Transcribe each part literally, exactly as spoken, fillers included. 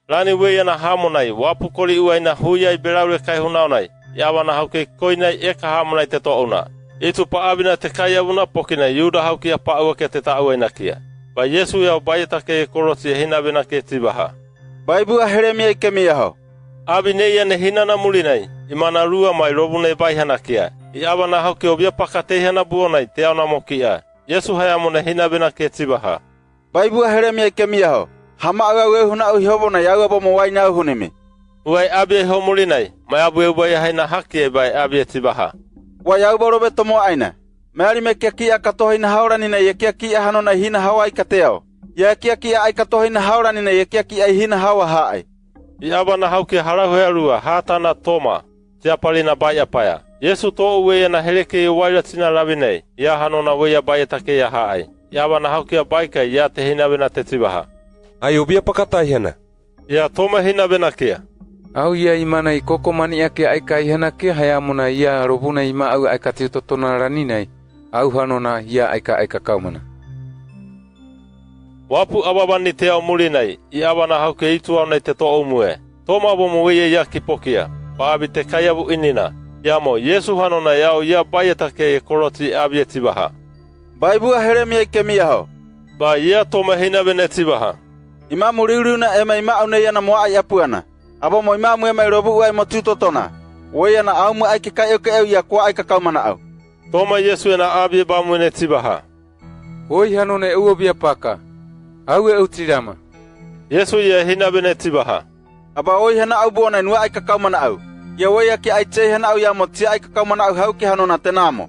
Lani weiyana hamonai, wapu koli'uaina huiai belaule kaihunau nai, i aba nahau ke koinai eka hamonai te to'una. Itu pa'abina te kaiavu napoki nai Yuda hau ki apa'uakea te ta'uainakia. Ba Yesu yau baietakeie koloci e hinabena ke tibaha: Baibu a Heremia i kemia ho. Abi neia ne hinana mulinai, i mana lua mai lovuna e baihanakia, i aba nahau ke obia pakateiha nabuonai te au namoki'a. Yesu hayamo ne hinabena ke tibaha: Baibu a Heremia i kemia ho. Hama'u au euhu na'u ihovonai au abo mo wainauhunimi. Uai abie ho mulinai, mai abu eubaia haina hakiai ba e abie tibaha: Uai au bo robe tomoa'aina. Meali me kiaki'a katoha i nahaola nina i e kiaki'a hanona i hina hawa aika te au. Ia e kiaki'a ai katoha i nahaola nina i e kiaki'a i hina hawa ha'ai. I aba nahau ke halauhea lua, hatana Toma, tia palina Bai'apaia. Yesu to'u weia nahelekei e waila cina lavinei, ia hanona weia baietakeia ha'ai. I aba nahau ke a baikai, ia te hinabena te tibaha: Ai obia pakataihana? Ia Toma hinabenakia: Au ia i mana i koko mani'akia aika aihanakia hayamuna ia lovuna i ma'au aika tiutotona laninai, au hanona ia aika aika kaumana. Wapu ababani te au mulinai, i aba nahau ke itu au nai te to'u mue. Toma abo mo weia ia ki pokia, pa'abi te kaiavu i nina. Yamo Yesu hanona i au ia baietakeie koloci i abie tibaha: Baibu a Heremia i kemia ho. Ba ia Toma hinabena e tibaha: Imamu liuliuna ema i ma'au neia namoa'ai apuana, abo mo imamu ema i lobu'u ai mo tiutotona, weia na'aumue aike kaeuke'eu ia kua aika kaumana au. Toma Yesu e na'abie bamue ne tibaha: Oi hanona e uobia paka, au e utirama. Yesu ia hinabena e tibaha: Aba oiha na'au buonai nua aika kaumana au. Ia weia ke ai ceiha na'au yamo tia aika kaumana au hau ke hanona te namo.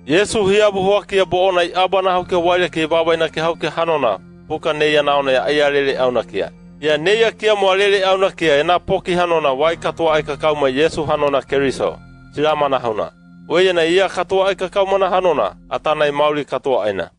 Yesu hiabu hoakia bo'ona i aba nahau ke waileke i babaina ke hau ke hanona, puka neia naona ia alele'aunakia. Ia neiakia mo alele'aunakia e napoki hanona wai katua aika kauma Yesu hanona Keriso, tirama nahona. Weia na ia katua aika kaumana hanona, atana i mauli katua'aina.